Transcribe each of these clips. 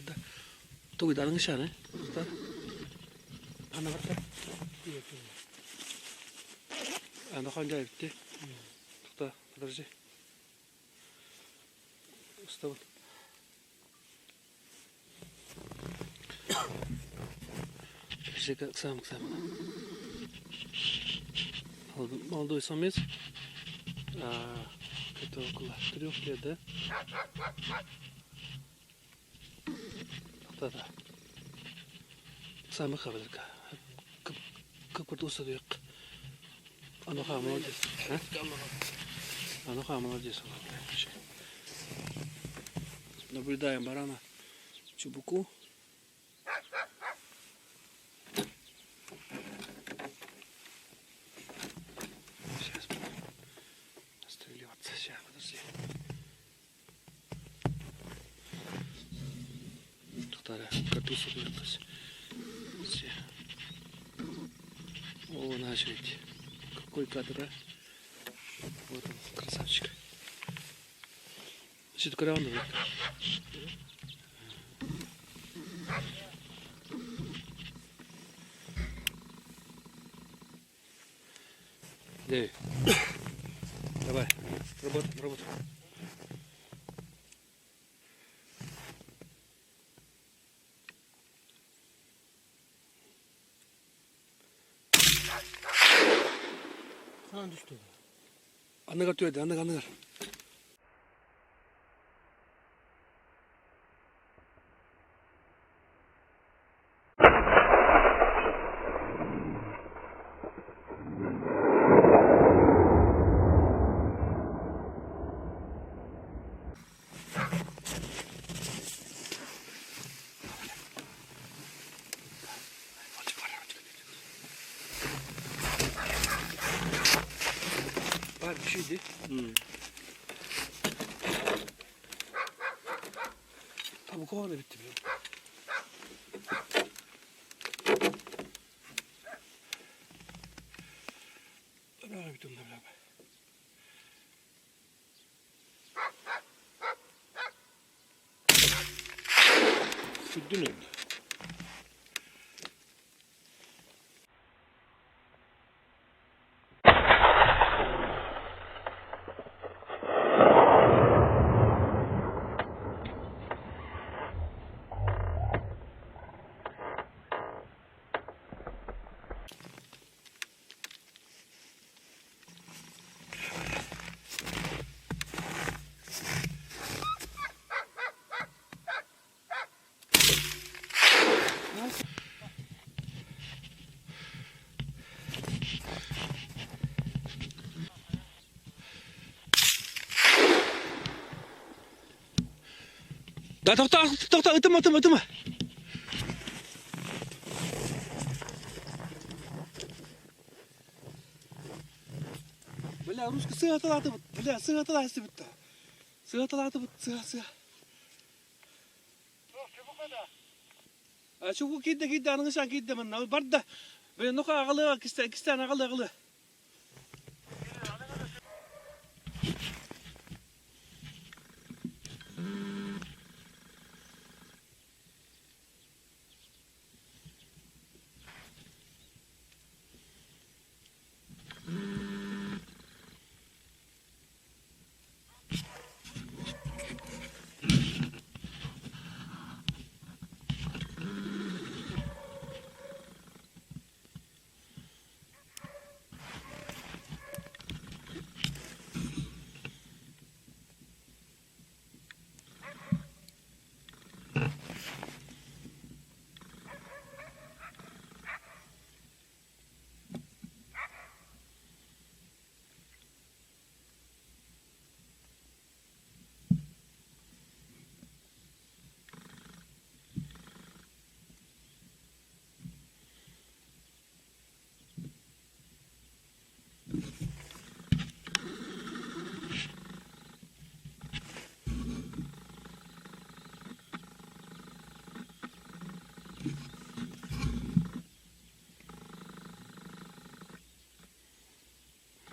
барда. Тугуйданың ишаны. Ана барда. Ана ханжа битти. Тукта, подожди. Устабын. Сам, сам. Молодой самец. А, это около 3 лет, да? Да-да. Самый хабарка. Как вот Аноха молодец. А? Аноха молодец. Наблюдаем барана чубуку. Сейчас будем отстреливаться. Сейчас, подожди. Тоқтар, катусы бұйыртыс. Все. О, начали. Какой кадр, а? Вот он, красавчик. Сөйтіп көре алды. Дэй. Давай, работаем, работаем. Хаан түстэ Аныгар түөдэ, аныгар, аныгар. Бар bir şeydi. Tabi kova da bitti biliyorum. Öyle bitti onda bile. Сүрдүн өлдө. Да тоқта, тоқта, ытыма, ытыма, ытыма. Бля, русский сыға бит, бля, сыға талаты бит. Сыға талаты бит, сыға, сыға. А чугу кидде кидде аныгы кидде мен барда. Бля, нука агалы кисте кисте агалы агалы.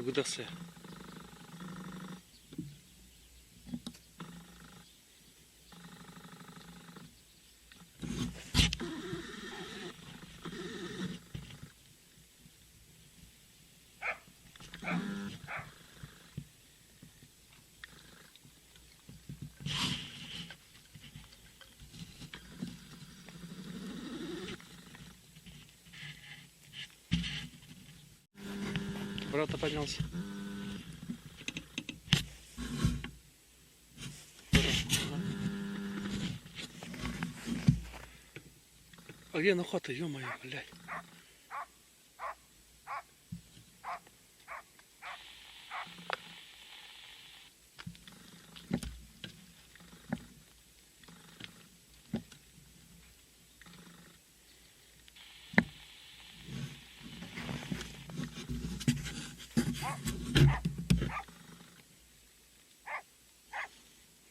Гудасы. Брата поднялся. А где нахуй-то, ё-моё, блядь.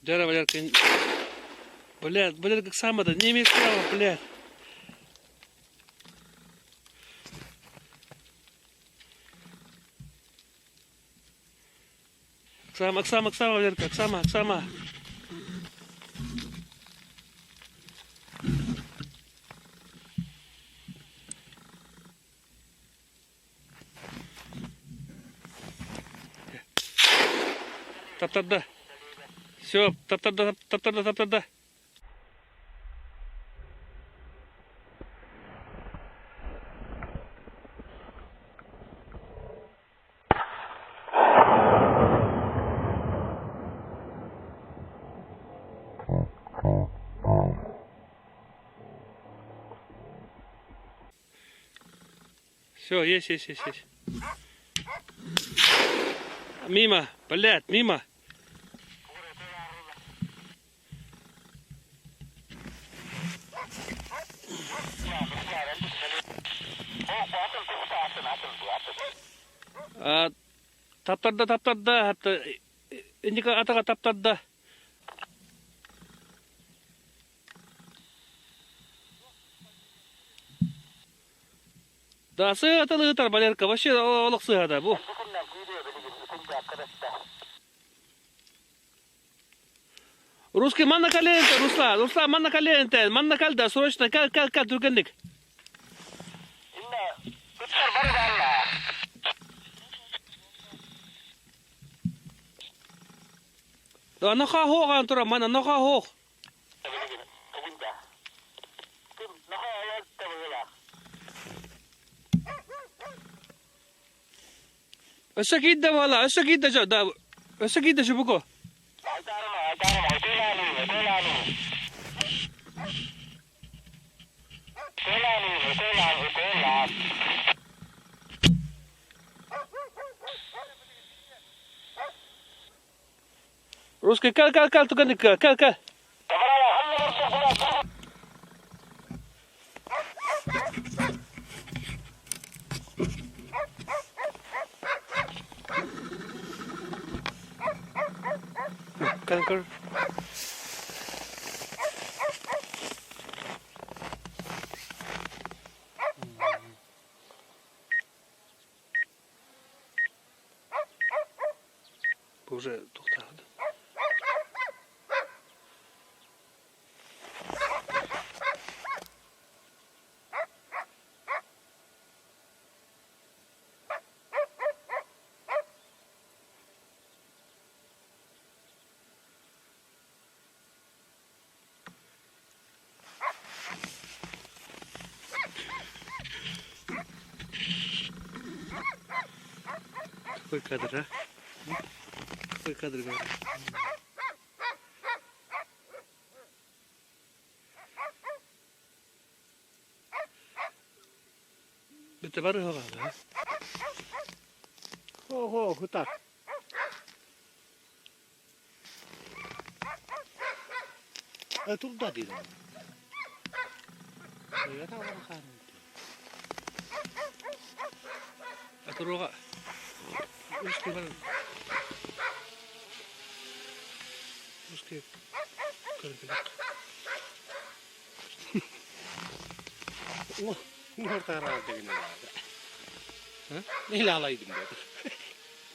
Дьэ, Валерка, блядь, Валерка сам это не имеет права, блядь. Оксана, Оксана, Оксана, Валерка, Оксана, Оксана. Таптарда. Все, таптарда, таптарда, таптарда. Все, есть, есть, есть, есть. Мимо, блядь, мимо. Таптарда, таптарда, инники атаҕа таптарда. Да сыатал ыытар Валерка, вообще олох сыһада бу. Русский манна каленте, Руслан, Руслан манна каленте, манна калда, срочно, кал, кал, кал, түргенник. Анаха хоох антура, мана анаха хоох. Өссө киирдэ буола, өссө киирдэ дьо, да, өссө киирдэ чубуку. Русский, кал, кал, кал, туганы, кал, кал. Кал, кал. Бу уже туохтаах Какой кадр, а? Какой кадр, говорю? Бүтэ бары хоҕаана. Ого, так. Турда диэн. Туруга русский бар. Русский көрбүлүк. Neyle alaydım dedi.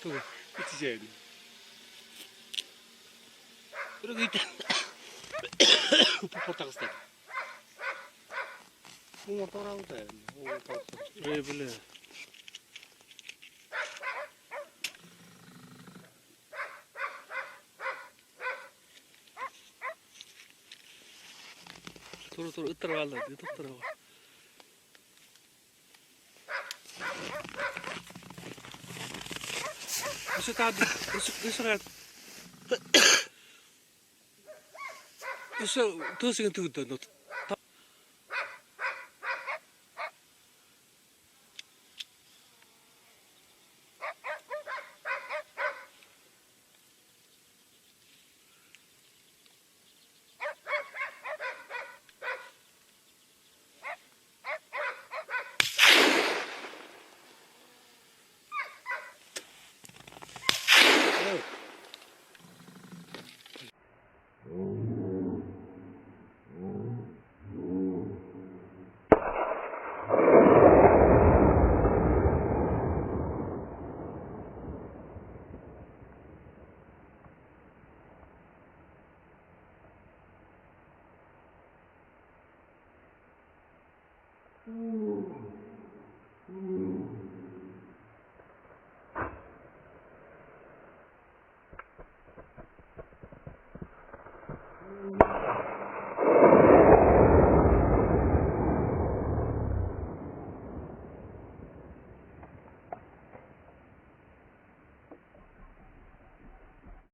Тугу? İçeceğini. Бирок Портагызда. Ой, бля. Тур тур ыттар бааллар, ыттар бар. Өссө таады, өссө өссө өссө тыа сирин тыырдан